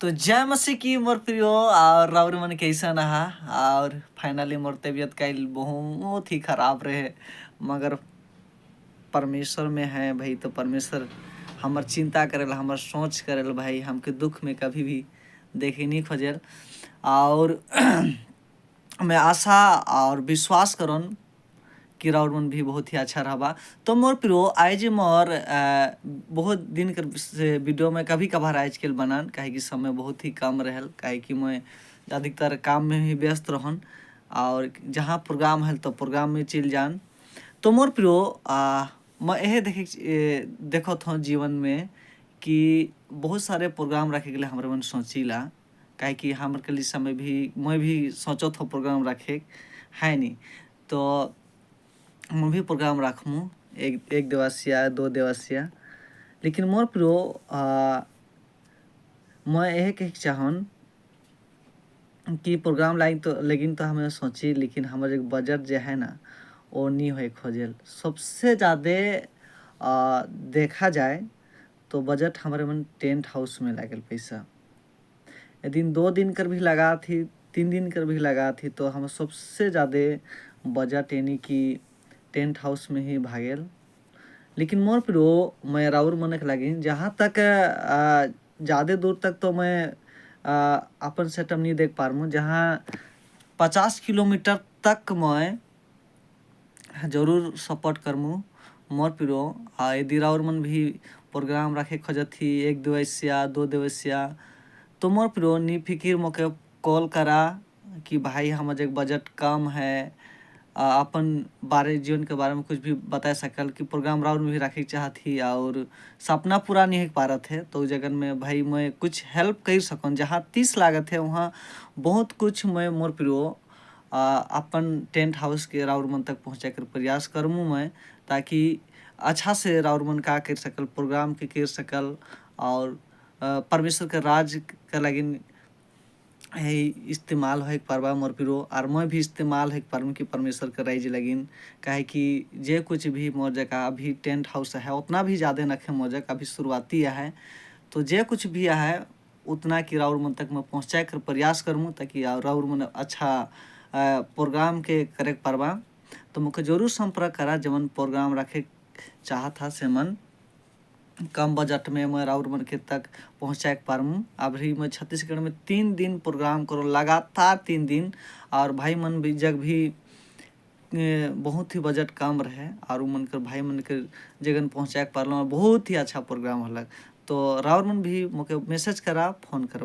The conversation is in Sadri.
तो जय मसीह की मोर प्रियो और राउर मन कैसन आहा। और फाइनली मोर तबीयत कल बहुत ही खराब रहे, मगर परमेश्वर में है भाई, तो परमेश्वर हमर चिंता करेल, हमर सोच करेल भाई, हमके दुख में कभी भी देखे नहीं खोजेल। और मैं आशा और विश्वास करन कि राउर मन भी बहुत ही अच्छा रहबा। तो मोर प्रियो आज मोर बहुत दिन कर से वीडियो में कभी कभार आज के बनान, काहे कि समय बहुत ही कम रहल, काहे कि मैं अधिकतर काम में ही व्यस्त रहन और जहाँ प्रोग्राम है तो प्रोग्राम में चल जान। तो मोर प्रियो मैं यह देखत हूँ जीवन में कि बहुत सारे प्रोग्राम रखे के लिए हमारे मन सोचीला, काहे कि हमारे के लिए समय भी मैं भी सोचत हूँ प्रोग्राम रखे है नहीं, तो मैं भी प्रोग्राम रखूँ एक दिवसीय दो दिवसीय। लेकिन मोर प्रियो मैं यह कहे चाहन कि प्रोग्राम लाइन तो लेकिन तो हमें सोची, लेकिन हमारे बजट जो है ना वो नहीं हो खोजेल। सबसे ज़्यादा देखा जाए तो बजट हमारे मन टेंट हाउस में लागल पैसा। यदि 2 दिन कर भी लगा थी, 3 दिन कर भी लगा थी, तो हम सबसे ज़्यादा बजट यानी कि टेंट हाउस में ही भागेल। लेकिन मोर प्रियो मैं राउर मनक लगी जहाँ तक ज़्यादा दूर तक तो मैं अपन सेटअप नहीं देख पारूँ, जहाँ 50 किलोमीटर तक मैं जरूर सपोर्ट करमू मोर प्रियो। यदि राउर मन भी प्रोग्राम रखे खोजत थी 1 दिवसीय 2 दिवसीय, तो मोर प्रियो नी फिकिर मोके कॉल करा कि भाई हमारे एक बजट कम है, अपन बारे जीवन के बारे में कुछ भी बता सकल कि प्रोग्राम राउर में भी रखे चाहत ही और सपना पूरा नहीं हो पा रहा थे, तो जगन में भाई मैं कुछ हेल्प कर सकूँ। जहाँ 30 लागत है वहाँ बहुत कुछ मैं मोर प्रियो अपन टेंट हाउस के राउर मन तक पहुँचा कर प्रयास करूँ मैं, ताकि अच्छा से राउर मन का कर सकल, प्रोग्राम के कर सकल और परमेश्वर के राज के लगिन है इस्तेमाल हो पारबा मोर प्रियो। और मैं भी इस्तेमाल हो पारूँ कि परमेश्वर के राज लगिन, काहे कि जे कुछ भी मोर जगह अभी टेंट हाउस है उतना भी ज़्यादा नखे मोर जगह अभी शुरुआती है, तो जे कुछ भी है उतना कि राउर मन तक मैं पहुँचा कर प्रयास करूँ, ताकि राउर मन अच्छा प्रोग्राम के करे पारबा। तो मुझे जरूर संपर्क करा जवन प्रोग्राम रखे चाहत था से मन कम बजट में मैं राउर मन के तक पहुँचा पारूँ। अभी मैं छत्तीसगढ़ में 3 दिन प्रोग्राम करो लगातार 3 दिन, और भाई मन भी जग भी बहुत ही बजट कम रहे और मन के भाई मन के जगन पहुँचा पारलो, बहुत ही अच्छा प्रोग्राम हलक। तो राउर मन भी मोके मैसेज करा, फोन करा।